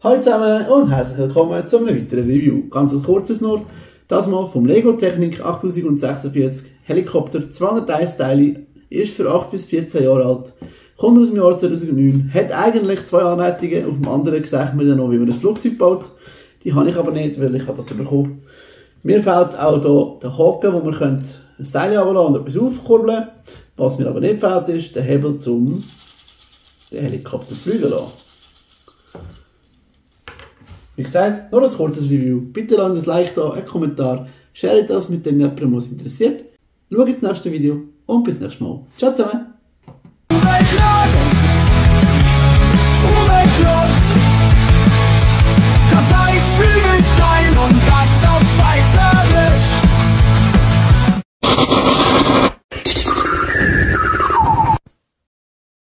Hallo zusammen und herzlich willkommen zu einem weiteren Review. Ganz ein kurzes nur, das mal vom Lego Technic 8046 Helikopter 201 Teile, ist für 8 bis 14 Jahre alt, kommt aus dem Jahr 2009, hat eigentlich zwei Anleitungen, auf dem anderen gesagt mir dann noch, wie man ein Flugzeug baut. Die habe ich aber nicht, weil ich habe das bekommen. Mir fehlt auch hier der Haken, wo man ein Seil runterlassen und etwas aufkurbeln kann. Was mir aber nicht fehlt, ist der Hebel, um den Helikopter fliegen zu lassen. Wie gesagt, nur ein kurzes Review. Bitte lasst ein Like da, einen Kommentar, share das mit jemandem, der es interessiert. Schaut das nächste Video und bis nächstes Mal. Ciao zusammen!